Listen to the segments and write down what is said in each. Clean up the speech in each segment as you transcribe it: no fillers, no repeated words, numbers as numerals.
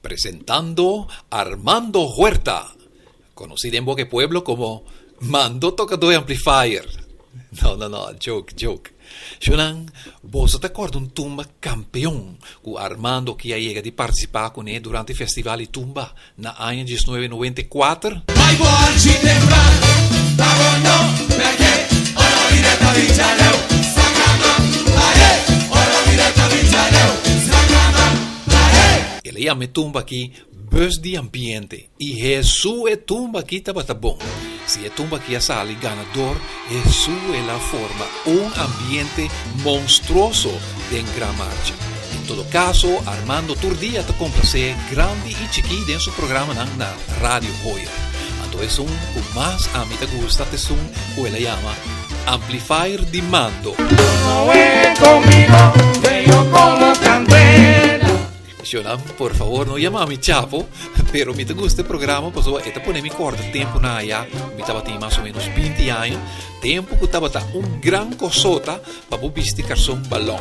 Presentando Armando Huerta, conoci den boca e pueblo como Mando Tocador e Amplifier. No, no, no, joke, joke. Shownan, boso ta corda un tumba campeon cu Armando ki a yega di participa cune durante Festival di Tumba na aña 1994? Bai bo archi tempran, ta bo no perke Ora bira ta bincha leu, sacama, ahe Ora bira ta bincha leu, sacama, ahe. El a yama e tumba aki Bus di Ambiente i Hesu e tumba aki tabata bon. Si e tumba aki a sali ganador, Hesu el a forma un ambiente monstruoso den Gran Marcha. En todo caso, Armando tur dia ta complacé grandi i chikí den su programanan na Radio Hoyer. Anto esun cu mas ami ta gusta ta esun cu el a yama Amplifier di Mando. Conmigo, bello como candela. Shona, por favor, no yama mi chapo, pero mi ta gusta e programa pasobra e ta pone mi corda temponan aya, mi tabatin mas o menos 20 aña, tempo cu tabata un gran cosota pa bo bisti carson balon.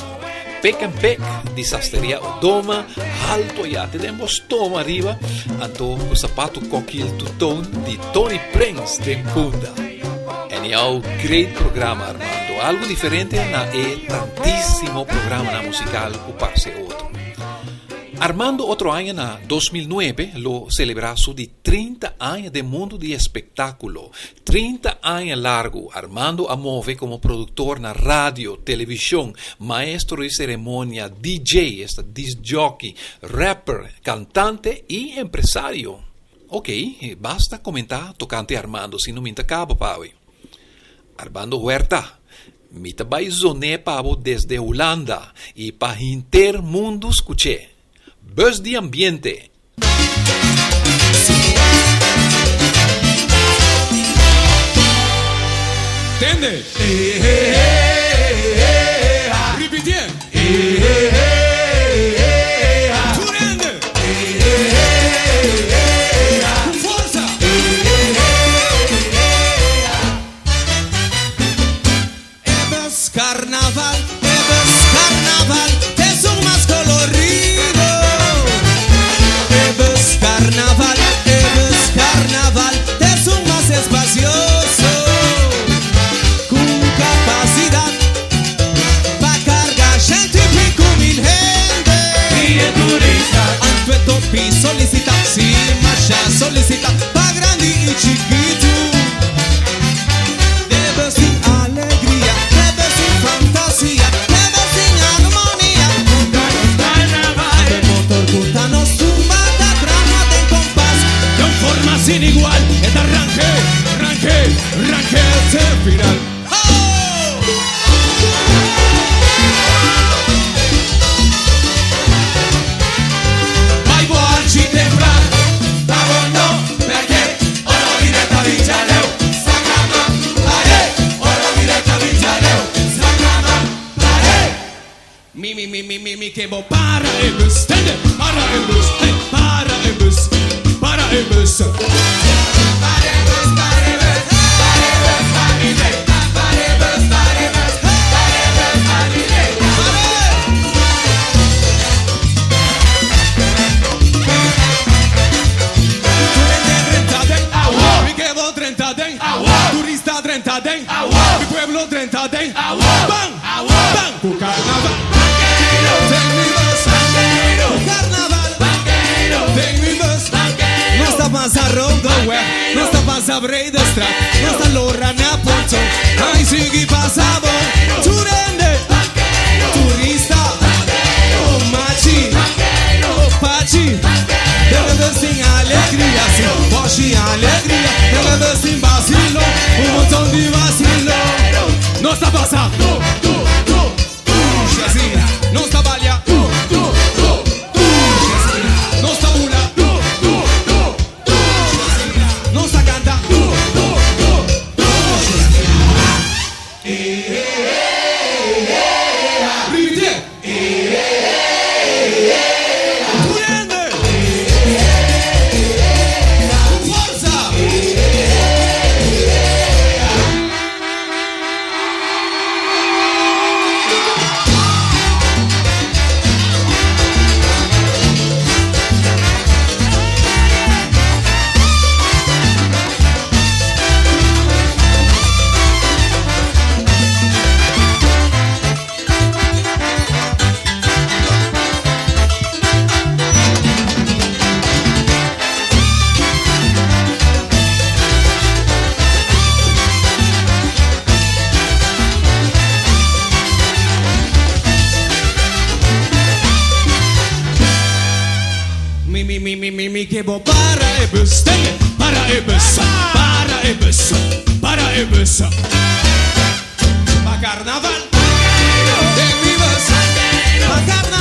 Pek en pek di sastreria Odoma, halto aya te den bo stoma ariba, anto cu sapato kokil two-tone di Tony Prince den Punda. Anyhow, great programa Armando, algo diferente na e tantisimo programanan musical cu parce otro. Armando otro aña na 2009 lo celebra su di 30 aña den mundo di espectaculo. 30 aña largo Armando a move como productor na radio, television, maestro di ceremonia, DJ, esta disc jockey, rapper, cantante y empresario. Ok, basta comenta tocante Armando, sino mi ta caba pa awe. Armando Huerta, Mi ta bai zon'é pa bo desde Hulanda i pa hinter mundu skuch'é. Bus di ambiente! Tende! Ripitié! Tur hende! Ku forsa! Ebes carnaval, ebes carnaval, t'esun mas colorido. Ebes carnaval, ebes carnaval, t'esun mas espacioso. Cu capacidad pa carga shenti y pico mil hende. Y e turista. Anto e topi solicita, si masha solicita, pa grandi y chikitu. Debe sin alegria, debe sin fantasia, debe sin armonia. Ante motor gusta nos tumba, ta traha den kompas. De un forma sin igual, e ta ranke, ranke, ranke te final. Oh! Bai bo archi tempran, ta bo no perde. Ora bira ta bincha leu, sacama, ahe. Ora bira ta bincha leu, sacama, ahe. Mi mi mi mi mi mi ke bo para e bus, tende, para e bus, hey, para e bus, para e bus. Para e bus, para e bus, para e bus pa mi lei, para e bus, para e bus, para e bus pa mi lei, para Mi ke bo drenta den Turista drenta den Mi pueblo drenta den Ban! Ban! Ku karnaval Den mi bus Ku karnaval Den mi bus Nos ta pasa Rodeweg Nos ta pasa Breedestraat Nos ta lora na Porto Ai sigui pasa bon Tur hende Turista Oh machi Oh pachi Debe bus sin alegria Si boshi alegria Debe bus sin basilo Un monton di basilo Nos ta pasa Tu tu tu tu Shazina Nos ta balia Tu tu tu tu Shazina Nos ta bula Tu tu tu tu Shazina Nos ta canta Tu tu tu tu Shazina Ripitié. Tur hende. Ku forsa. Mi mi mi mi mi mi ke bo para e bus. Para e bus, para e bus, para e bus. Pa carnaval, den mi bus, pa carnaval.